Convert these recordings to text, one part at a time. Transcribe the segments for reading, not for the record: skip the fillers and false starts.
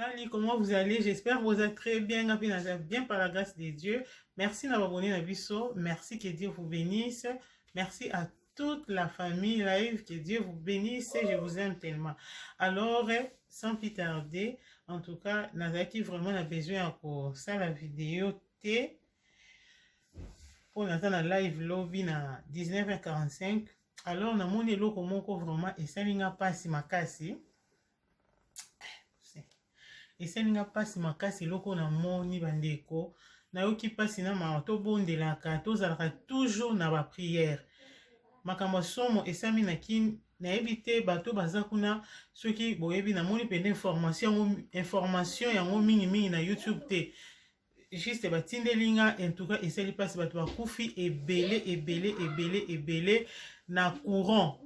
Salut, comment vous allez? J'espère que vous êtes très bien. Bien par la grâce de Dieu. Merci d'avoir abonné na biso. Merci que Dieu vous bénisse. Merci à toute la famille live. Que Dieu vous bénisse. Je vous aime tellement. Alors, sans plus tarder, en tout cas, nazalaki vraiment na besoin ya kosala vidéo te mpo naza na live lobi na 19h45. Alors, namoni eloko moko vraiment esali nga mpasi makasi. Esali nga mpasi makasi eloko namoni bandeko. Nayoki mpasi na mawa. Tobondelaka, tozalaka toujours na ba prière. Makambo ya somo esami na Kin, nayebi te bato baza kuna soki boyebi. Namoni mpenza information yango, information yango mingimingi na YouTube te, juste batindeli nga. En tout cas esali mpasi, bato bakufi ebele ebele ebele ebele na courant.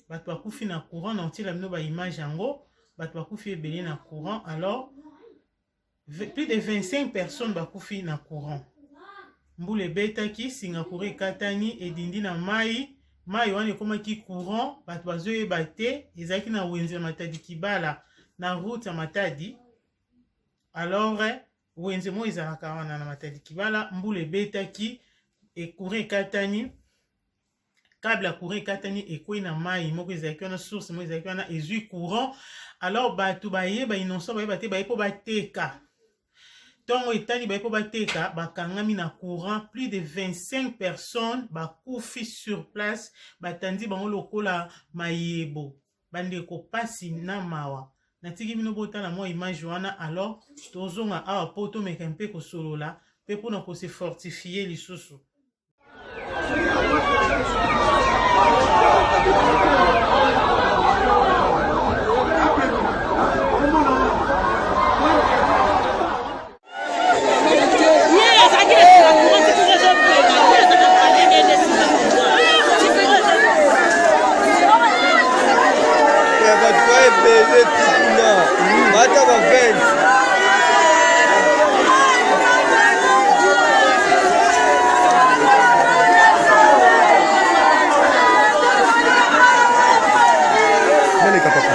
Bato bakufi na courant, na otiela bino ba image yango. Bato bakufi ebele na courant. Alors plus de 25 personnes bakufi na courant. Mbula ebetaki, singa courant ekatani, edindi na mai, mai wana ekomaki courant, bato bazoyeba te. Ezalaki na wenze ya Matadi Kibala, na route ya Matadi. Alors wenze moko ezalaka wana na Matadi Kibala, mbula ebetaki, courant ekatani, câble ya courant ekatani, ekwei na mai moko ezalaki wana, source moko ezalaki wana, ezwi courant. Alors bato bayeba, innocent bayeba te, baye mpo bateka. Ntongo etani, baye mpo bateka, bakangami na courant. Plus de 25 personnes bakufi sur place, batandi bango lokola mayebo. Bandeko, pasi na mawa. Natiki bino botala mwa image wana. Alors tozonga awa mpo tomeka mpe kosolola mpe mpona kose fortifier lisusu. Bato baebele kuna bata ba 20. Meleka papa.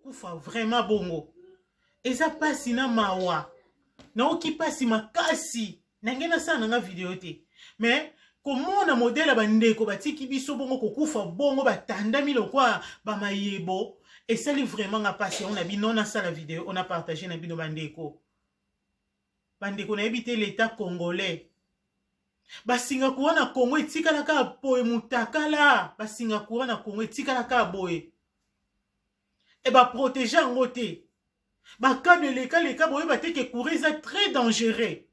Kufa vraiment bongo eza pasi na mawa. Naoki pasi makasi. Nange nasala na nga video te, mais komona modele ya bandeko batiki biso bongo kokufa bongo, batandami lokwa bamayebo, esali vraiment nga mpasi. Yango na bino nasala video on a partage na bino, bandeko. Bandeko, nayebi te, l'État congolais, basinga courant na Congo etikalaka boye mutakala, basinga courant na Congo etikalaka boye, e baprotéger yango te, bacâble elekaleka, boyeba te ke courant eza très dangereux,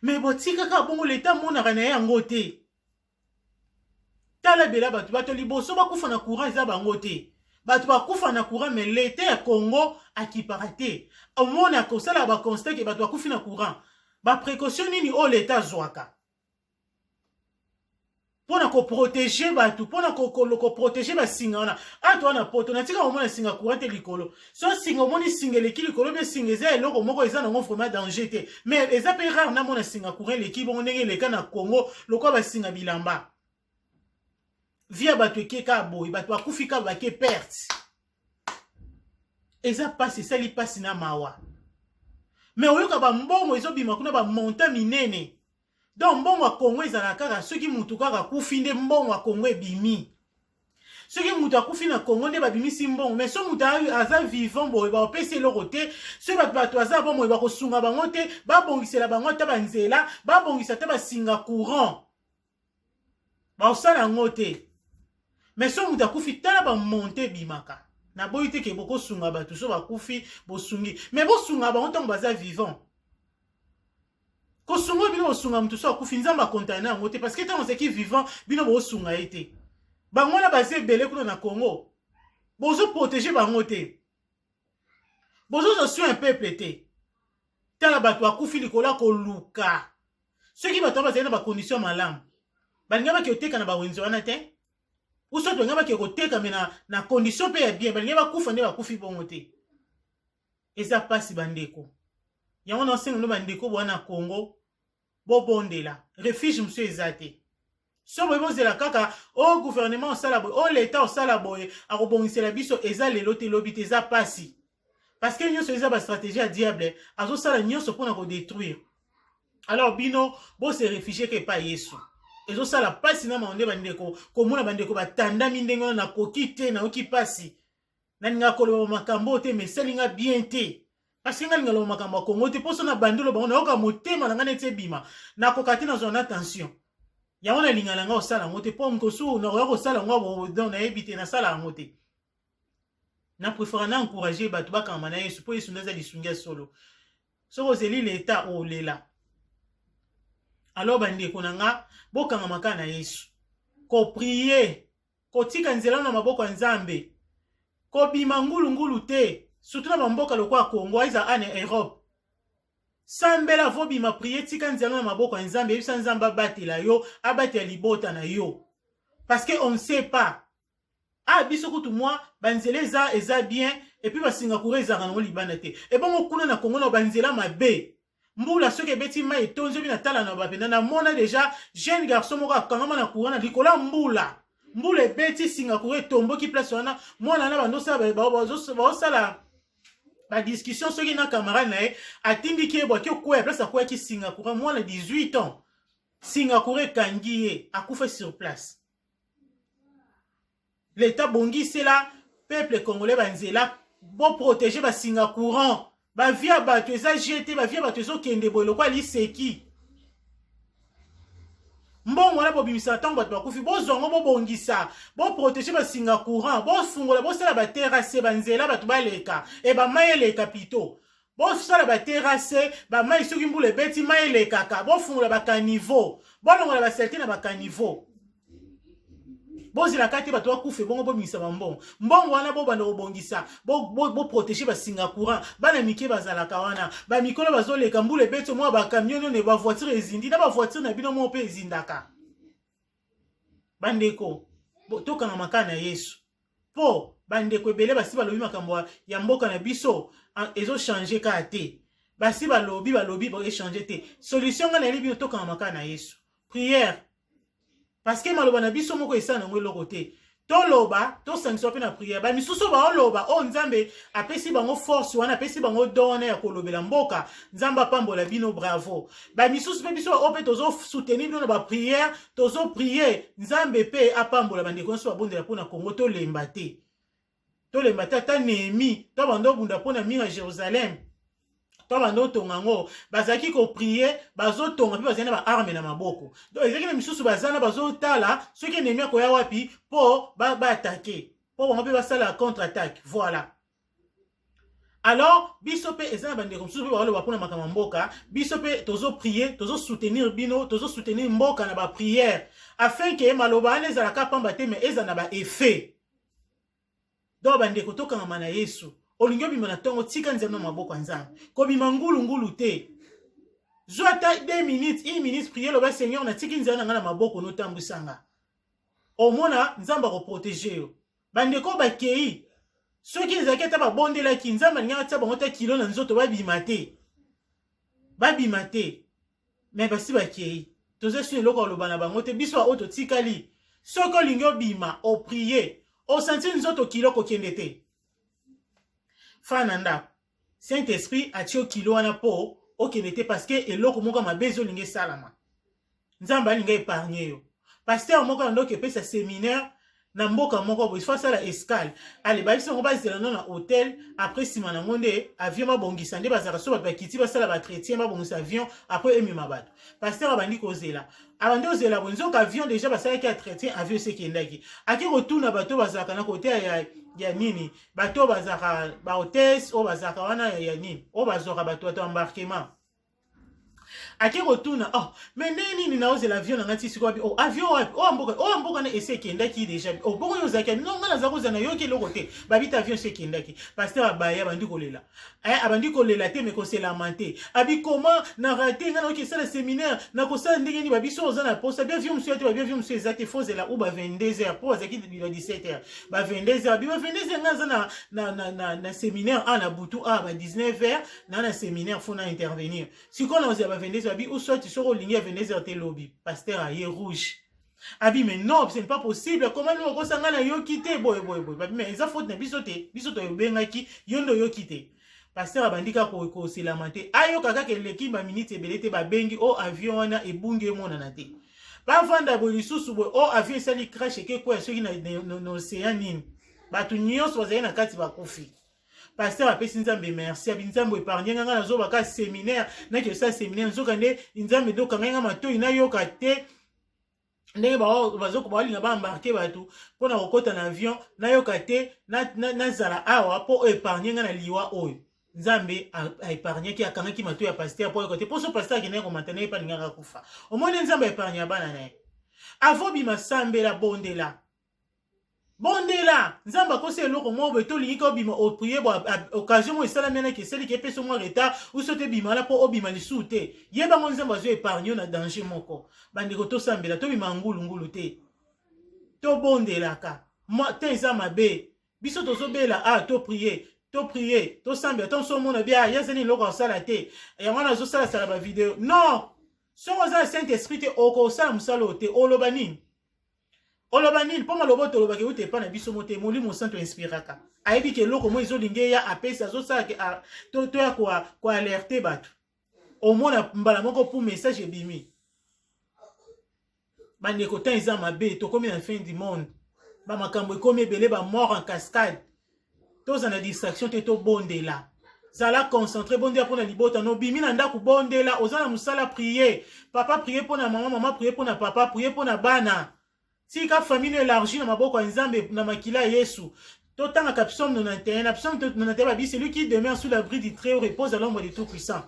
mais botikaka bongo, l'État amonaka na ye yango te. Tala ebele bato, bato liboso bakufa na courant eza bango te, bato bakufa na courant, mais l'État ya Congo akipaka te. Omona kosala baconstat ke bato bakufi na courant, baprécaution nini oyo l'État azwaka mpona koprotéger bato, mpona koprotéger basinga wana? Ato wana poto natika komona singa courant te likolo. So singa, omoni singa eleki likolo, mpe singa eza eloko moko eza nango vraiment danger te, mais eza mpe rare namona singa courant eleki bongo ndenge eleka na Congo lokola basinga bilamba. Vie ya bato eke kaka boye, bato bakufi kaka, bake perte. Eza mpasi, esali mpasi na mawa. Mais oyoka bambongo ezobima kuna, bamontant minene. Donc mbongo ya Kongo ezalaka kaka soki mutu kaka akufi nde mbongo ya Kongo ebimi. Soki moto akufi na Kongo nde babimisi mbongo, mais so moto aza vivant boye, baopesi eloko te. Soki bato baza bomoi, bakosunga bango te, babongisela bango ata banzela, babongisa ata basinga courant, baosala yango te. Mais so moto akufi, tala bamontant ebimaka. Naboyi te ke bokosunga bato so bakufi, bosungi, mais bosunga bango ntango baza vivant. Kosunga bino, bosunga moto so akufi, Nzambe akontana yango te, parce que ntango ozalaki vivant, bino bosunga ye te. Bango wana baza ebele kuna na Congo, bozoprotéger bango te, bozozwa soin peuple te. Tala bato bakufi likolo ya koluka. Soki bato wana bazali na bacondition malamu, balingi bake koteka na bawenze wana te, uso balingi bake koteka me na condition mpe ya bien, balingi bakufa nde bakufi bongo te. Eza mpasi, bandeko. Yango na osenga no, bandeko boya na Congo, bobondela. Refuge mosusu eza te. So boye bozela kaka o gouvernement osala boye, o l'État osala boye, akobongisela biso, eza lelo te, lobi te. Eza mpasi, parce que nyonso eza bastratégie ya diable, azosala nyonso mpona kodétruire. Alors bino bose réfugier ka epai Yesu. Ezosala mpasi na mawa nde bandeko, komona bandeko batandami ndenge wana, nakoki te, nayoki mpasi. Nalingaka koloba makambo oyo te, mais esalinga bien te, parce que nga linga loba makambo ya Kongo te. Mposo na bandi loba ngo, nayoka motema na ngai neti ebima, nakoka te, nazwa na tension. Yango nalinga na ngai kosala yango te, mpo mokosu nakoya kosala yango, donc nayebi te, nasala yango te. Na préférer na encourager bato bakangama na Yesu, mpo Yesu nde aza lisungi ya solo. Soki ozeli leta, olela. Alors bandeko na nga, bokangama kaka na Yesu, koprier, kotika nzela na maboko ya Nzambe, kobima ngulungulu te, surtout na bamboka lokola Congo, eza ane Europe. Sambela, vobima, prier, tika nzela na maboko ya Nzambe. Yebisa Nzambe abatela yo, abatela libota na yo, parce que on ne sait pas. Ah, biso kutu mwa banzela eza bien, et puis basinga courant ezalaka nango libanda te. Ebongo kuna na Kongo, na banzela mabe, mbula soki ebeti, mai etondi. Obi natala na bapenda, namona déjà jeune garçon moko akangama na courant na likolo ya mbula. Mbula ebeti, singa courant etomboki place wana. Mwana na bandosala, baosala badiscussion soki na camarade na ye, atindiki ye, bwaki okwea place, akweyaki singa courant. Mwana 18 ans, singa courant ekangi ye, akufa sur place. L'État, bongisela peuple congolais banzela, boprotéger basinga courant. Bavie ya bato eza jeu te, bavie ya bato ezokende boye lokola liseki. Mbongo wana bobimisa ntango bato bakufi, bozwa yango, bobongisa, boprotéger basinga courant, bofungola, bosala baterrasse, banzela bato baleka, e bamai eleka pito. Bosala baterrasse, bamai soki mbula ebeti, mai elekaka. Bofungola bacaniveau, bolongola basaleté na bacaniveau. Bozelaka te bato bakufa ebongo bobimisa bambongo. Mbongo wana bobanda kobongisa, boprotéger basinga courant. Bana mike bazalaka wana, bamikolo bazoleka, mbula ebeti, mwa bacamion nyono, bavoiture ezindi, na bavoiture na bino moko mpe ezindaka. Bandeko, tokangama kaka na Yesu, mpo bandeko ebele basi balobi makambo ya mboka na biso, ezochanger kaka te. Basi balobi, balobi, echanger te. Solution ngai nayeli bino, tokangama kaka na Yesu, prière, parce que maloba na biso moko esala nango eloko te. Toloba, tosangisa mpe na prière. Bamisusu baoloba oyo Nzambe apesi bango force wana, apesi bango don wana ya kolobela mboka, Nzambe apambola bino, bravo. Bamisusu mpe, biso oyo mpe tozosoutenir bino na baprière, tozoprie, Nzambe mpe apambola bandeko nyonso babondela mpona Kongo. Tolemba te, tolemba te. Ata Nehemi to bando obunda mpona mur ya Jérusalem, to bando otonga yango, bazalaki koprie, bazotonga mpe bazali na baarmes na maboko. Donc ezalaki na misusu baza na bazotala soki ennemi akoya wapi mpo baattaquer, mpo bango mpe basala contre attaque. Voilà. Alors biso mpe, eza na bandeko mosusu mpe baloba mpona makambo ya mboka, biso mpe tozoprie, tozosoutenir bino, tozosoutenir mboka na baprière, afin que maloba wana ezalaka pamba te, mais eza na baeffet. Donc bandeko, tokangama na Yesu. Olingi obima na ntongo, tika Nzambe na maboko ya Nzambe. Kobima ngulungulu te. Zwa ata 2 minutes, 1 minute, prie, loba: "Seigneur, natiki nzela na ngai na maboko, notambwisanga." Omona Nzambe akoprotéger yo. Bandeko bakei, soki ezalaki ata babondelaki, Nzambe alingaki atia bango ta kilo na nzoto, babima te, babima te. Mais basi bakei, toza su eloko aloba na bango te. Biso oyo totikali, soki olingi obima, oprie, osentir nzoto kilo, kokende te, fa na ndako. Saint Esprit atie yo kilo wana mpo okende te, parce que eloko moko mabe ezolinga esalama, Nzambe alinga épargne yo. Pasteur moko na ndoki epesa séminaire na mboka moko boye, faut asala escale. Ale, bayebisi bango bazela no na hôtel. Après, nsima nango nde avion babongisa, nde bazalaka so bato bakiti, basala baentretien, babongisa avion, après emema bato. Pasteur abandi kozela, abandi kozela boye, nzoka avion déjà basalaki entretien, avion esi ekendaki. Ake kotuna bato bazalaka na kote ya nini, bato oyo bazalaka bahôtesse, oyo bazalaka wana ya nini, oyo bazwaka bato, bato embarquement. Ake kotuna: "Oh, mais ndenge nini naozela avion na ngai ti sikoyo?" Abi: "Oh, avion wapi? Oyo mboka, oyo mboka na esi ekendaki déjà." "Oh, bongo yo ozalaki?" "Non, ngai naza kozela, nayoki eloko te." Babi te, avion esi ekendaki. Pasteur abaya, abandi kolela. Abandi kolela te, mais koselama te. Abi: "Comment na rater? Ngai naoki esala séminaire, nakosala ndenge nini?" Babi: "So oza na posa, bi avion mosusu ya te." Babi: "Avion mosusu eza te, faut ozela ou ba 22 heures, mpo bazalaki ba 17 heures, ba 22 heures." Abi: "Ba 22 heures, ngai aza na séminaire a na butu a ba 19 heures na séminaire, faut na intervenir. Sikoyo na ozela ba 22 heures." Abi: "Ou soit soki olingi ya 22 heures te, lobi." Pasteur aye rouge, abi: "Mais non, ce n'est pas possible. Comment nini okosa ngai, nayoki te boye boye boye?" Babi: "Mais eza faute na biso te, biso toyobengaki yo nde oyoki te." Pasteur abandi kaka koselama te, ayoka kaka eleki baminute ebele te, babengi: "O, avion wana ebungi, emonana te." Bavanda boye lisusu boye, o, avion esali crash, ekekwea soki na océan nini, bato nyonso bazali na kati bakufi. Pasteur apesi Nzambe merci, abi: "Nzambe épargne nga, nga nazobaka séminaire, naki osala séminaire, nzoka nde Nzambe nde okangai nga matoi, nayoka te ndenge baolinga baembarquer bato mpona kokɔta na avion, nayoka te, nazala awa mpo épargne nga na liwa oyo." Nzambe aépargnaki, akangaki matoi ya pasteur mpo oyoka te, mpo so pasteur akendaki komata na ye mpe alingaka kufa. Omoni, Nzambe aépargne ya bana na ye. Avant bima, sambela, bondela, bondela. Nzambe akosi eloko moko boye, tolingi ka obima, oprie bo occasion moko esalami anaki, esaliki epesi mwa retard uso te, bima wana mpo obima lisusu te. Yebango, Nzambe azwi épargne yo na danger moko. Bandeko, tosambela, tobima ngulungulu te, tobondelaka te, eza mabe. Biso tozobela a toprie, toprie, tosambela. To so omona bia ye azali eloko akosala te, yango wana azosalasala bavideo. Non, soki oza na Saint Esprit te, okosala mosala oyo te. Oloba nini? Oloba nini? Mpo maloba oyo tolobaka euta epai na biso mo te. Molimo Santo inspiraka, ayebi ke eloko mo ezolinga eya, apesi, azosala toya koalerter bato. Omona mbala moko pu message ebimi. Bandeko, temps eza mabe, tokomi na fin du monde, bamakambo ekomi ebele, bamort en cascade. Toza na distraction te, tobondela. Zala concentré, bondela mpona libota. No obimi na ndako, bondela. Oza na mosala, prie. Papa, prie mpona mama. Mama, prie mpona papa, prie mpona bana. Tika famille no élargi na maboko ya Nzambe, na makila ya Yesu. Totangaka Psaume 91. Na Psaume 91 babi: "Celui qui demeure sous l'abri du Très Haut repose à l'ombre du Tout Puissant."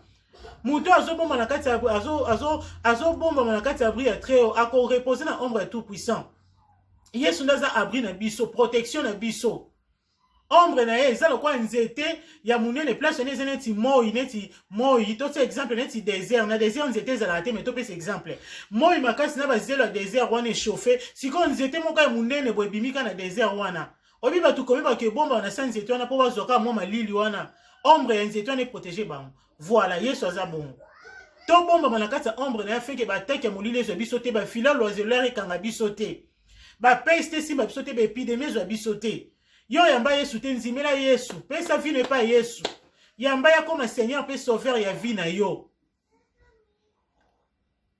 Moto azobomba na kati, azobombama na kati ya abri ya Très Haut, akorepose na ombre ya Tout Puissant. Yesu nde aza abri na biso, protection na biso. Ombre na ye eza lokola nzete ya monene, place wana eza neti moi, neti moi. Totia exemple neti désert. Na désert nzete ezalaka te, mais topesa exemple: moi makasi na bazelo ya désert wana echauffe. Sikoyo nzete moko ya monene boye ebimika na désert wana. Oyebi bato komi bato ebombaka na sa nzete wana mpo bazwaka mwa malili wana. Ombre ya nzete wana eprotéger bango. Voilà, Yesu aza bongo. Tobombama na kati ya ombre na ye afin que baattaque ya molili ezwa biso te, bafila l'oiseleur ekanga biso te. Bapeste esimba biso te, baepidemie ezwa biso te. Yo yamba Yesu te, ndimela Yesu, pesa vie na epai Yesu, yamba ya koma Seigneur mpe Sauveur ya vie na yo.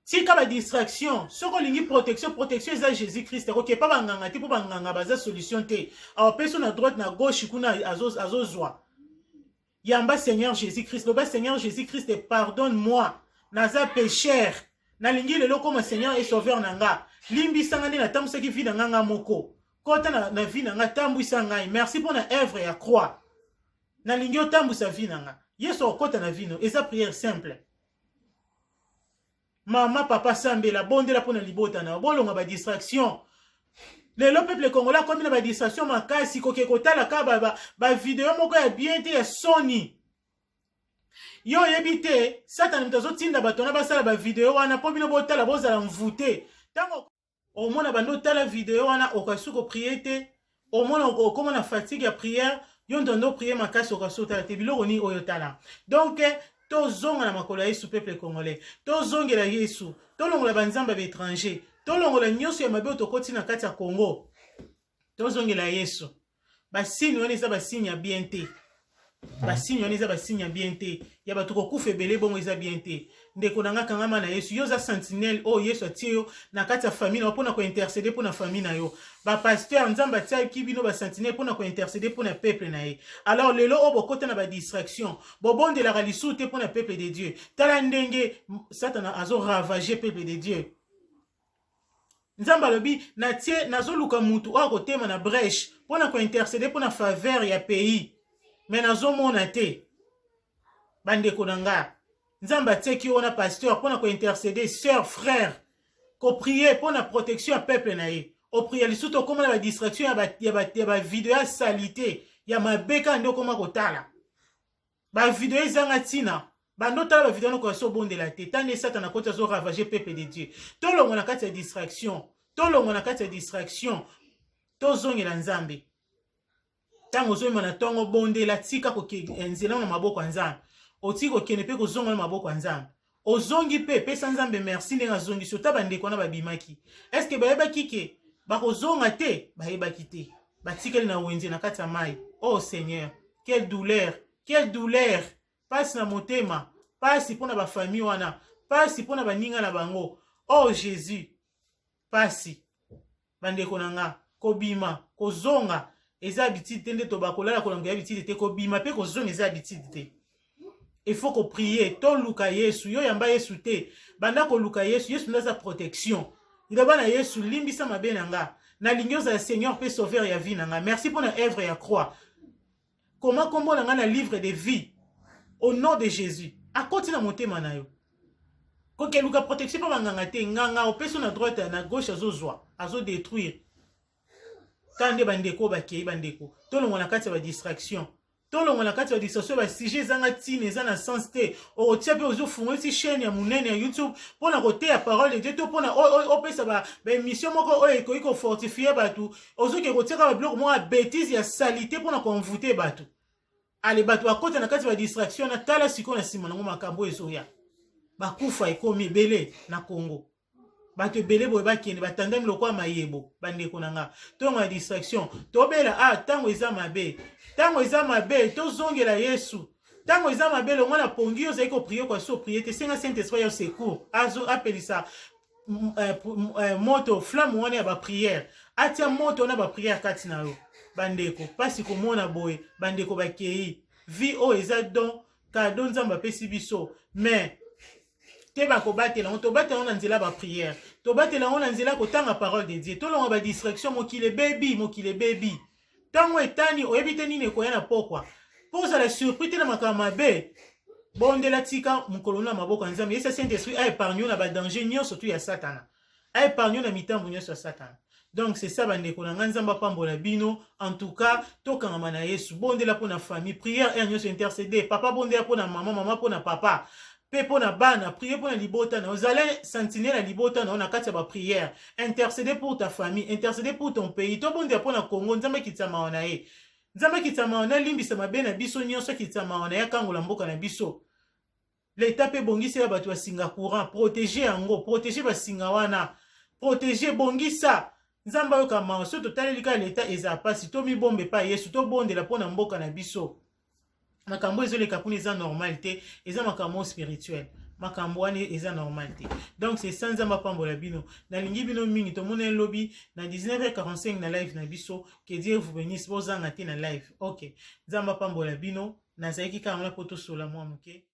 Tika ba distraction. Soki olingi protection, protection eza Jésus Christ. Akokepa banganga te, mpo banganga baza solution te. Awapesi na droite na gauche kuna azozwa. Yamba Seigneur Jésus Christ, loba: Seigneur Jésus Christ, pardonne moi, naza pécheur, nalingi lelo koma Seigneur et Sauveur na nga, limbisanga nde natambwisaki vie na nga nga moko. Kota na vie na nga, tambwisa ngai. Merci mpo na œuvre ya croix, nalingi otambwisa vie na nga. Yesu akokɔta na vie no. Eza prière simple. Mama, papa, sambela, bondela mpo na libota na yo. Bolonga badistraction. Lelo peuple congolais akomi na badistraction makasi, koke kotala ka bavideo moko ya bien te, ya soni. Yo oyebi te, Satana moto azotinda bato wana basala bavideo wana mpo bino botala, bozala mvute. Ntango omona bando otala video wana, okasi koprier te. Omona okóma na fatigue ya prière. Yo ndondo oprier makasi, okasi otala te biloko nini oyo otala. Donc tozonga na makolo ya Yesu. Peuple congolais, tozongela Yesu, tolongola banzambe ya baétranger, tolongola nyonso ya mabe oyo tokoti na kati ya Congo, tozongela Yesu. Basigne wana eza basigne ya bien te. Basigne wana eza basigne ya bien te, ya bato kokufa ebele bongo, eza bien te. Ndeko na nga, kangama na Yesu. Yo oza sentinelle oyo Yesu atie yo na kati ya famille na yo mpona kointercéder mpona famille na yo. Bapasteur, Nzambe atiaki bino basentinelle mpona kointercéder mpona peuple na ye. Alors lelo oyo bokota na badistraction, bobondelaka lisusu te mpona peuple de Dieu. Tala ndenge Satana azoravage peuple de Dieu. Nzambe alobi: natie, nazoluka mutu oyo akotema na brèche mpona kointercéder mpona faveur ya pays, mais nazomona te. Bandeko na nga, Nzambe atieki yo wana pasteur mpona kointercéder, sœur, frère, koprier mpona protection ya peuple na ye. Oprier lisusu, okóma na badistraction ya bavideo ya saleté, ya mabe kaka nde okóma kotala bavideo ezanga ntina. Bando otala bavideo wana, okoka so obondela te. Tande Satana akoti, azoravage peuple de Dieu. Tolongwa na kati ya distraction, tolongwa na kati ya distraction, tozongela Nzambe. Ntango ozoyema na ntongo, bondela, tika nzela na maboko ya Nzambe. Otiki kokende mpe kozonga na maboko ya Nzambe. Ozongi mpe, pesa Nzambe merci ndenge azongisi. Ota bandeko wana babimaki, est-ce bayebaki ke bakozonga te? Bayebaki te, batikali na wenze na kati ya mai. Oh Seigneur, quelle douleur, quelle douleur! Pasi na motema, pasi mpo na bafamille wana, pasi mpo na baninga na bango. Oh Jésus, pasi. Bandeko na nga, kobima kozonga eza habitude te. Nde toba kolala kolanga ya habitude te. Kobima mpe kozonga eza habitude te. Il faut koprier, toluka Yesu. Yo yamba Yesu te, banda koluka Yesu. Yesu nde aza protection. Loba na Yesu: limbisa mabe na nga, nalingi ozala Seigneur mpe Sauveur ya vie na nga. Merci mpo na œuvre ya croix. Koma nkombo na nga na livre de vie au nom de Jésus. Akoti na motema na yo. Kokeluka protection mpo banganga te. Nganga opesi na droite na gauche, azozwa, azodétruire. Tala nde bandeko bakei. Bandeko, tolongwa na kati ya badistraction, tolongwa na kati ya badistraction. Basujet ezanga ntina, eza na sens te. Okotia mpe ozofungolisi chaîne ya monene ya YouTube mpona koteya parole de Dieu to mpona opesa baémission moko oyo ekoki kofortifier bato, ozoke kotiaka babiloko moko ya bétise, ya saleté, mpona koenvoûter bato. Ale, bato bakota na kati ya badistraction na tala sikoyo na nsima nango makambo ezoya. Bakufa ekomi ebele na Congo, bato ebele boye bakende, batandami lokola mayebo. Bandeko na nga, tongo ya distraction, tobela a ntango eza mabe, ntango eza mabe, tozongela Yesu. Ntango eza mabe, longwa na pongi. Yo ozali koprier, kwa so oprier te, senga Saint Esprit ya secours, apelisa moto, flamme wana ya baprière, atia moto wana baprière kati na yo. Bandeko, mpasi komona boye bandeko bakei. Vie oyo eza don, cadeau Nzambe apesi biso, mais te bakobatela yango. Tobatela yango na nzela ya baprière, tobatela yango na nzela ya kotanga parole de Dieu. Tolonga badistraction. Mokili ebebi, mokili ebebi. Ntango etani, oyebi te nini ekoya na pokwa, mpo ozala surpris te na makambo mabe. Bondela, tika mokolo na maboko ya Nzambe. Yesa Saint Esprit aépargne na badanger nyonso tu ya Satana, aépargne na mitambo nyonso ya Satana. Donc c'est ça, bandeko na ngai, Nzambe apambola bino. En tout cas, tokangama na Yesu. Bondela mpo na famille, prière heure nyonso, intercéder. Papa, bondela mpo na mama, mama mpo na papa mpe mpo na bana. Prie mpo na libota na yo, ozala sentinelle ya libota na yo na kati ya baprière. Intercéder pour ta famille, intercéder pour ton pays. Tobondela mpo na Congo. Nzambe akitisa mawa na ye, Nzambe akitisa mawa na alimbisa mabe na biso nyonso, akitisa mawa na ye, akangola mboka na biso. Leta mpe ebongisela bato basinga courant, protège yango, protège basinga wana, protège, bongisa. Nzambe ayoka mawa. Soki totaleli kaka leta, eza mpasi. Tomibomba epai Yesu, tobondela mpo na mboka na biso. Makambo ezoleka kuna eza normal te, eza makambo spirituel, makambo wana eza normal te. Donc c'est ça. Nzambe apambola bino, nalingi bino mingi. Tomona elobi na 19h45 na live na biso. Que Dieu vous bénisse. Bozanga te na live. Ok, Nzambe apambola bino. Nazalaki kaka wana mpo tosola mwa moke.